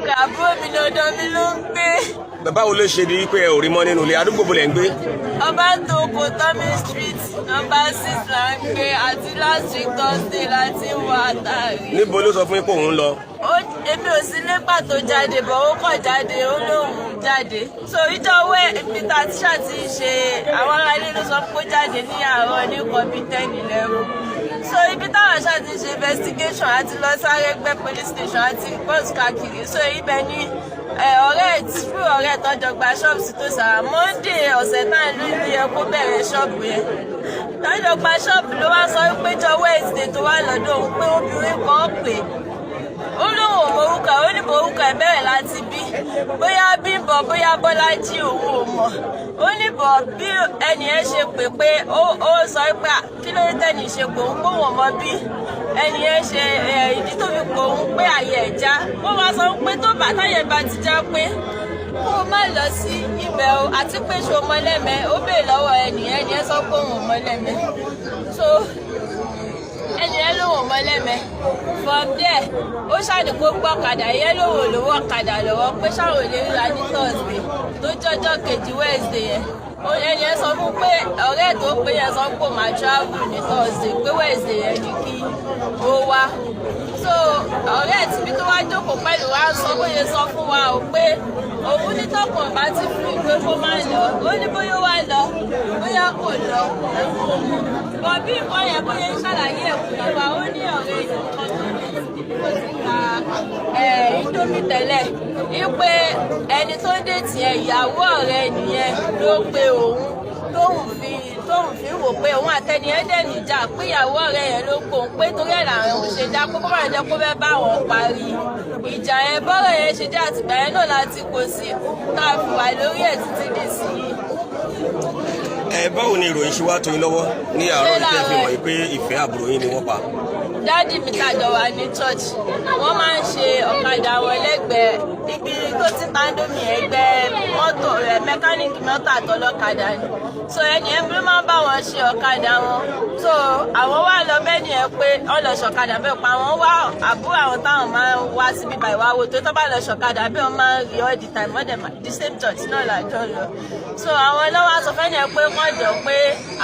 Ọkọ àbúrò mi lọ́dọ̀ mi ló ń gbé. Báwo ló ṣe di wípé ẹ ò rí mọ́ nínú ilé? Àdúgbò bo lẹ̀ ń gbé? Ọbátòkò, Tommy Street, number 6 là ń gbé, àti last week Thursday láti wà àtàrí. Níbo ló sọ fún yín pé òun ń lọ? Èmi ò sí nígbà tó jáde bọ̀, ó kàn jáde, ó lóun jáde. So ìjọ owó ibi tá a ti ṣáà ti ṣe, àwọn ará ilé ló sọ pé ó jáde ní àárọ̀ ní nǹkan bíi 10, 11. So ibi táwọn ṣáà ti ṣe investigation, àti lọ sáré gbẹ́ police station àti report káàkiri. So ibẹ̀ ni ọ̀rẹ́ through ọ̀rẹ́ tọ́jọ́ gba ṣọ́ọ̀bù sí tó sára Monday ọ̀sẹ̀ náà ló ní yẹ kó bẹ̀rẹ̀ ṣọ́ọ̀bù yẹn. Tọ́jọ́ gba ṣọ́ọ̀bù ló wá sọ pé jọ Wednesday tó wà lọ́dọ̀ òun pé obìnrin kan pè, ó lóun ò mọ orúkọ ẹ̀, ó ní bò orúkọ ẹ̀ bẹ̀rẹ̀ láti bí, bóyá Bímbọ́, bóyá Bọ́lájí, òun ò mọ̀. Ó ní bọ̀ bí ẹnì yẹn ṣe pè pé ó sọ pé, "À, kí ló dé tẹ́nì ṣe pé òun?" Pé òun ò mọ bí ẹnì yẹn ṣe ìdí tó fi pè òun, pé àyè ẹ̀ já. Ó wá sọ pé tó bá táyẹ̀ bá ti já pé kó o má lọ sí ibẹ̀ o, àti pé ṣo mọ lẹ́mẹ̀ẹ́. Ó béèrè lọ́wọ́ ẹnì yẹn, ẹnì yẹn sọ pé òun ò mọ lẹ́mẹ̀ẹ́. So ẹnì yẹn lòun ò mọ lẹ́mẹ̀ẹ́. From there, ó ṣàní kó gbọ́ ọ̀kadà yẹn, lòun ò lówó ọ̀kadà lọ́wọ́, pé ṣáwọn ò lè ríra ní Thursday tó jọjọ́ kejì, Wednesday yẹn. Ẹni yẹn sọ fún pé ọ̀rẹ́ tó pé yẹn sọ pé ó máa travel ní Thursday, pé Wednesday yẹn ni kí ó wá. So ọ̀rẹ́ tìbí tó wá jókòó pẹ̀lú wa sọ bóyá sọ fún wa o pé òun ní tọkàn bá ti fún pé kó má lọ. Ó ní bóyá ó wá lọ, bóyá kò lọ, bọ̀ bí nǹkan yẹn bóyá ń ṣàlàyé ẹ̀kú wa. Ó ní ọ̀rẹ́ ìkan tó ní kó ti ta Indomie tẹ́lẹ̀, wípé ẹni tó dé tiẹ̀, ìyàwó ọ̀rẹ́ nìyẹn ló pe òun, tóun fi wò pé òun àtẹni ẹ̀ dẹ̀ níjà, pé ìyàwó ọ̀rẹ́ yẹn ló pòun, pé torí ẹ̀ làwọn òun ṣe dá pé kó má jẹ́ kó fẹ́ bá wọn parí ìjà yẹn. Bọ́rọ̀ yẹn ṣe jẹ́, àtìgbà yẹn náà láti kó sí tá a fi wà lórí ẹ̀ títí dì sí yìí. Ẹ báwo ni ìròyìn ṣe wá tó yín lọ́wọ́ ní àárọ̀ yìí tẹ́ fi mọ̀ pé Ìfẹ́ àbúrò yín ni wọ́n pa? Daddy mi tàjọ wà ní church, wọ́n máa ń ṣe ọ̀kadà wọn lẹ́gbẹ̀ẹ́ ibi tó ti ta Indomie, ẹgbẹ́ mọ́tò rẹ̀, mẹkáníìkì mọ́tò àtọlọ́kadà ni. So ẹni ẹ bí máa ń bá wọn ṣe ọ̀kadà wọn. So àwọn wà lọ bẹ́ẹ̀ ni ẹ pé wọ́n lọ ṣọ̀kadà bẹ́ẹ̀ pa. Àwọn wá àbúrò àwọn táwọn máa ń wá síbí báyìí wá wò tó bá lọ ṣọ̀kadà bẹ́ẹ̀, wọ́n máa ń rí all the time. Wọ́n dẹ̀ the same church náà làjọ lọ. So àwọn náà wá sọ fẹ́ni ẹ pé wọ́n jọ pé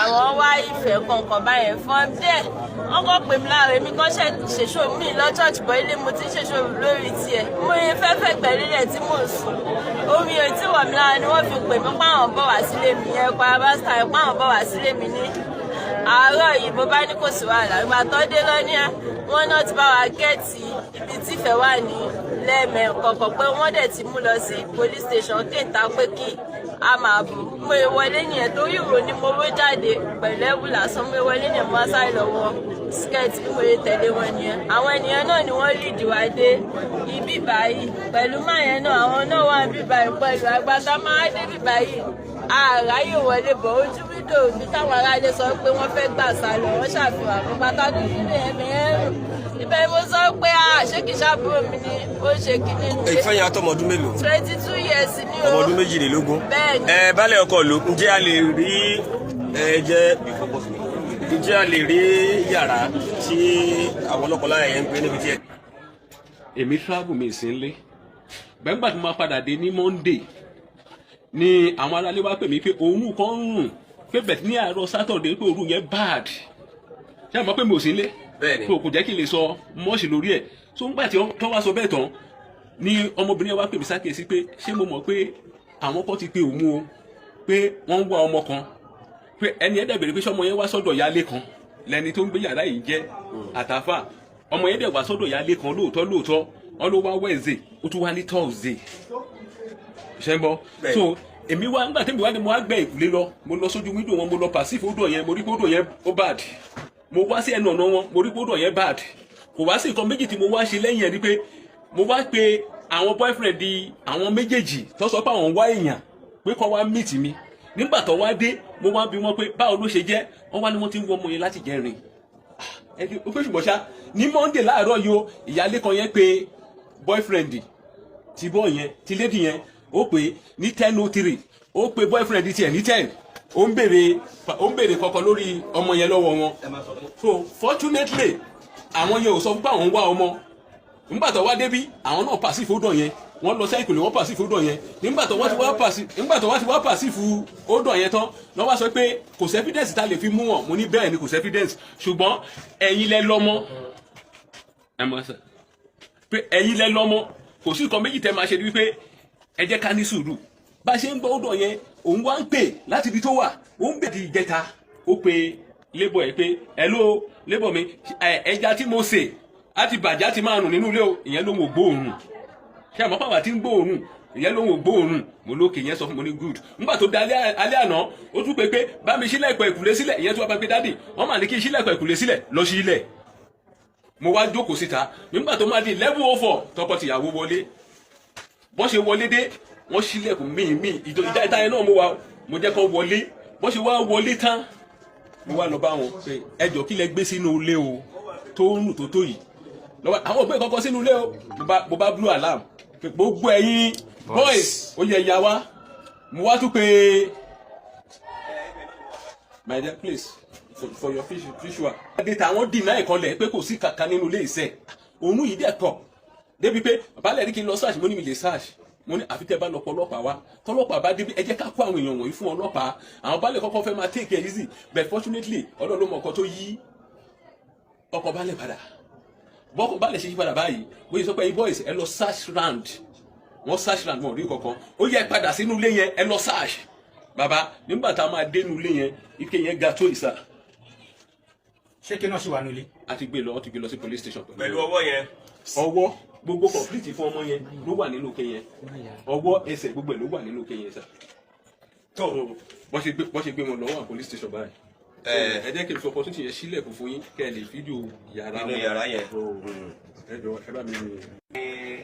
àwọn wá Ìfẹ́ kọ̀ọ̀kan báyẹn. From there, wọ́n kọ́ pè mí láàárọ̀. Èmi kan ṣèṣò mi lọ church bọ́ ilé, mo ti ń ṣèṣò lórí tiẹ̀. Mo yẹ fẹ́fẹ́ pẹ̀lú ilẹ̀ tí mò ń sùn, omi ò tí wọ̀ mí lára ni wọ́n fi pè mí pé àwọn bọ̀ wá sílé mi yẹn pa báṣà, pé àwọn bọ̀ wá sílé mi ní àárọ̀ yìí. Mo bá ní kò sí wàhálà. Ìgbà tó dé lọ́ní, wọ́n náà ti bá wa get ibi tí Ìfẹ́ wà ní lẹ́ẹ̀mẹ́ kọ̀ọ̀kan, pé wọ́n dẹ̀ ti mú lọ sí police station Kéńtà, pé kí a máa bù. Mo wọlé nìyẹn torí ìrò ni mo wé jáde pẹ̀lú ẹ̀wù lásán. Mo wọlé nìyẹn, mo wá sáré lọ wọ skirt. Bí mo lè tẹ̀lé wọn nìyẹn. Àwọn ènìyàn náà ni wọ́n lead wa dé ibi báyìí pẹ̀lú máyẹn náà. Àwọn náà wà níbí báyìí pẹ̀lú agbátá máa dé bí báyìí. Àráyè wọlé bọ̀, ojú window bí táwọn aráalé sọ pé wọ́n fẹ́ gbà sá lọ, wọ́n ṣàfihàn àpapàtà dúdú ẹ̀mí ẹ̀rù ibẹ̀. Mo sọ pé ṣé kìí ṣàbúrò mi ni ó ṣe kíní ní. Ìfẹ́ yẹn atọ́mọ ọdún mélòó? 22 years ni o. Ọmọ ọdún 22. Bẹ́ẹ̀ni. Ẹ balẹ̀ ọkọ lò, ǹjẹ́ a lè rí ẹ jẹ́ ǹjẹ́ a lè rí yàrá tí àwọn ọlọ́kọláya yẹn ń gbé níbi tí ẹ. Èmi travel, mi sí nlé gbẹ̀ngbà tí mo máa padà dé ní Monday ni àwọn aráalé wá pè mí pé òórùn kan ń rùn, pé bẹ̀t ní àárọ̀ Saturday, pé òórùn yẹn bad. Ṣé àmọ́ pé mi ò sí nlé? Bẹ́ẹ̀ni. So kò jẹ́ kí n lè sọ mọ́ọ̀ṣì lórí ẹ̀. So ńgbà tí tó wá sọ bẹ́ẹ̀ tán ni ọmọbìnrin yẹn wá pè mí sákèsí pé ṣé mo mọ̀ pé àwọn kan ti pe òun o, pé wọ́n ń wá ọmọ kan, pé ẹni ẹ̀ dẹ̀ bèrè pé sọmọ yẹn wá sọ́dọ̀ ìyáálé kan lẹni tó ń gbé yàrá yìí jẹ́ àtàfà. Ọmọ yẹn dẹ̀ wá sọ́dọ̀ ìyáálé kan lóòótọ́ lóòótọ́. Wọ́n ló wá Wednesday, ó tún wá ní Thursday. Ṣe ń bọ́? Bẹ́ẹ̀ni. So èmi wá nígbà tẹ́mi wá ní mo wá gbẹ́ ìkúlé lọ, mo lọ sójú window wọn, mo lọ perceive odour yẹn, mo rí pé odour yẹn ó bad. Mo wá sí ẹnu ọ̀nà wọn, mo rí pé odour yẹn bad. Kò wá sí nǹkan méjì tí mo wá ṣe lẹ́yìn ẹ̀ ni pé mo wá pe àwọn boyfriend di àwọn méjèèjì tó sọ pé àwọn ń wá èèyàn, pé kó wá meet mi. Nígbà tó wá dé, mo wá bi wọ́n pé báwo ló ṣe jẹ́. Wọ́n wá ní wọ́n ti ń wọ́ ọmọ yẹn láti jẹrin ẹni ó pé, ṣùgbọ́n ṣá ní Monday láàárọ̀ yìí o, ìyáálé kan yẹn pé boyfriend ti bọ́ yẹn, ti lady yẹn, ó pè ní 10:03. Ó pè boyfriend tiẹ̀ ní 10, ó ń béèrè kọ̀kọ̀ lórí ọmọ yẹn lọ́wọ́ wọn. So fortunately, àwọn yẹn ò sọ fún pé àwọn ń wá ọmọ. Nígbà tó wá débí, àwọn náà pàṣípò odour yẹn. Wọ́n lọ sẹ́yìn kùlé, wọ́n perceive odour yẹn. Nígbà tó wá ti wá perceive odour yẹn tán, lọ́ wá sọ pé kò sí evidence tá a lè fi mú wọn. Mo ní bẹ́ẹ̀ ni, kò sí evidence, ṣùgbọ́n ẹ̀yin lẹ lọ́mọ. Ẹ mọ̀ sẹ́ pé ẹ̀yin lẹ lọ́mọ, kò sí nǹkan méjì tẹ́ máa ṣe ni wípé ẹ jẹ́ ká ní sùúrù. Bá a ṣe ń gbọ́ odour yẹn, òun wá ń pè láti ibi tó wà, ó ń bè di ìjẹta. Ó pe labour ẹ pé, "Hello, labour mi, ẹja tí mo sè á ti bàjẹ́, á ti máa rùn nínú ilé o." Ìyẹn ló ń wò gbóòórùn. Ṣé àmọ́ pàwọ́ àti ń gbóòórùn? Ìyẹn ló ń wò gbóòórùn. Mo lókè yẹn sọ fún mo ní good. Nígbà tó da alẹ́ àná, ó tún pé bá mi ṣílẹ̀kùn ẹ̀kùlé sílẹ̀. Ìyẹn tó wá bá pé, "Daddy, wọ́n mà ní kí n ṣílẹ̀kùn ẹ̀kùlé sílẹ̀." Lọ sí ilẹ̀, mo wá jókòó síta. Nígbà tó máa di 11:04, tọkọ-tìyàwó wọlé. Bọ́n ṣe wọlé dé, wọ́n ṣílẹ̀kùn míì míì ìjọ ìjà ìta yẹn náà. Mo wá, mo jẹ́ kó wọlé. Bọ́n ṣe wá wọlé tán, mo wá lọ bá wọn pé, "Ẹ jọ̀ọ́, kí lẹ gbé sínú ilé o tó ń rùn tó tó yìí?" Lọ́wọ́ àwọn ògbé kankan sínú ilé o. Mo bá blow alarm pé gbogbo ẹ̀yin boys, ó yẹ ìyá wa. Mo wá tún pé, "My dear, please, for your visual." Adé àwọn deny ìkọlẹ̀ pé kò sí kankan nínú ilé iṣẹ́. Òun yìí dẹ̀ tọ̀ débi pé balẹ̀ ní kí n lọ search. Mo ní mi lè search. Mo ní àfi tẹ́ bá lọ pọ̀ ọlọ́pàá wá. Tọ́lọ́pàá bá débi, ẹ jẹ́ ká kó àwọn èèyàn wọ̀nyí fún ọlọ́pàá. Àwọn balẹ̀ kọ́kọ́ fẹ́ máa take it easy, but fortunately, Ọlọ́run ló mọ ọkọ tó yí ọkọ̀ balẹ̀ padà. Bọ́kọ̀ balẹ̀ ṣe yí padà báyìí, bóyá sọ pé, "Hey boys, ẹ lọ search round." Wọ́n search round, wọn ò rí kankan. Ó yẹ padà sínú ilé yẹn, ẹ lọ search. Bàbá, nígbà tá a máa dénú ilé yẹn, ike yẹn ga tó ìsà. Ṣé kí náà ṣì wà nílé? A ti gbé lọ, wọ́n ti gbé lọ sí police station. Pẹ̀lú ọwọ́ yẹn. Ọwọ́ gbogbo complete fún ọmọ yẹn ló wà nínú ike yẹn. Ọwọ́, ẹsẹ̀, gbogbo ẹ̀ ló wà nínú ike yẹn sà. Tó Bọ́n ṣe gbé wọn lọ wà police station báyìí. Ẹ jẹ́ kí n fi opportunity yẹn sílẹ̀kùn fún yín kẹ́ ẹ lè fídíò yàrá Inú wọn. yàrá yẹn. Ẹ jọ, ẹ bá mi.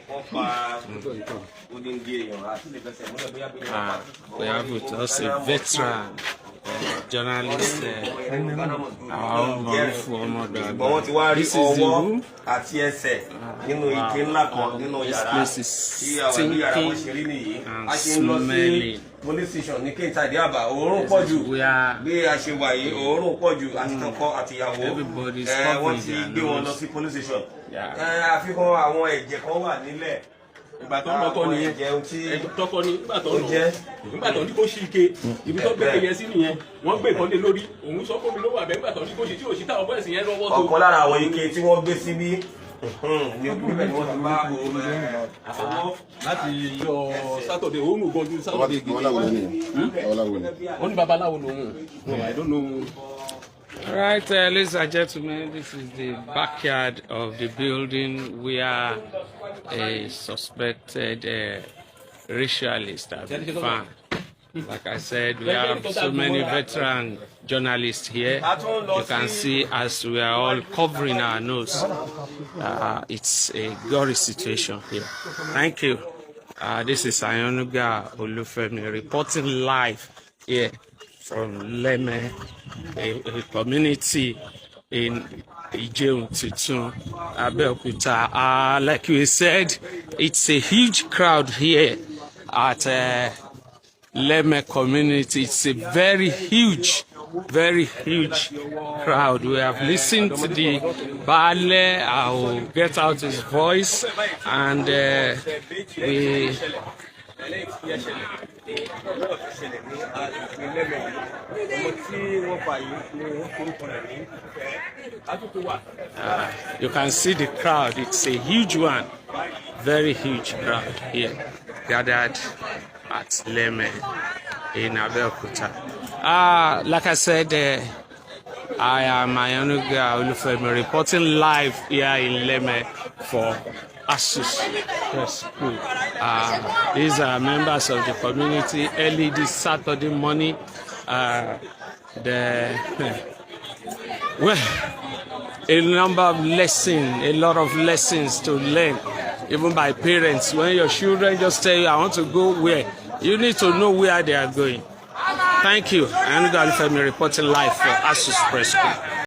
Wọ́n pa odindi èèyàn àti lè fẹsẹ̀ múlẹ̀ bóyá bí wọ́n pa. We have with us a veteran journalist, our own Morufu Ṣùgbọ́n wọ́n ti wá rí This is the ọwọ́ room. àti ẹsẹ̀ nínú ike ńlá kan nínú This yàrá place is tí àwọn ìlú yàrá wọn ṣe rí nìyí. and A ṣe ń lọ sí smelling. police station ní Kéńtà Ìdí Àbá. Òórùn pọ̀ jù. Where Bí a ṣe wà yìí, òórùn pọ̀ jù, àti tọkọ àti ìyàwó. Everybody's Wọ́n covering ti their gbé wọn lọ nose. sí police station. Yeah. Àfikún àwọn ẹ̀jẹ̀ kan wà nílẹ̀. Ìgbà tó ń lọ kọ́ nìyẹn. Àwọn ẹ̀jẹ̀ tí Ẹjọ́ tọkọ ni nígbà tó ó ń lọ jẹ́. Nígbà tó ní kó ṣí ike, ibi tó gbé yẹn sí nìyẹn. Wọ́n gbé ìkọ́lé lórí. Òun sọ fún mi ló wà bẹ́ẹ̀. Nígbà tó ní kó ṣí, tí ò ṣí, táwọn boys yẹn lọ́wọ́ tó. Ọ̀kan lára àwọn ike tí wọ́n gbé síbí ní níbẹ̀ ni wọ́n ti bá ọwọ́ Láti yọ Saturday, òun ò gbọ́njú Saturday gidi. Babaláwo ni, babaláwo ni. Wọ́n ní babaláwo lòun. I don't know. All right, ladies and gentlemen, this is the backyard of the building where a suspected ritualist has been found. Like I said, we have so many veteran journalists here. You can see as we are all covering our nose. It's a gory situation here. Thank you. This is Ayonuga Olufemi reporting live here from Leme, a community in Ijeun Titun, Abeokuta. Like we said, it's a huge crowd here at Leme community. It's a very huge crowd. We have listened to the Baale. I will get out his voice and we Ṣẹlẹ̀ ní agbègbè Lẹ́mẹ̀ yìí. Ọmọ tí wọ́n pa yìí ni wọ́n forúkọ rẹ̀ ní Ìfẹ́. You can see the crowd. It's a huge one, very huge crowd here gathered at Leme in Abeokuta. Like I said, I am Ayonuga Olufemi reporting live here in Leme for ASUS Press Crew. These are members of the community early this Saturday morning. The well, a number of lessons, a lot of lessons to learn, even by parents. When your children just tell you, "I want to go where," you need to know where they are going. Thank you. Ayonuga Olufemi reporting live for ASUS Press Crew.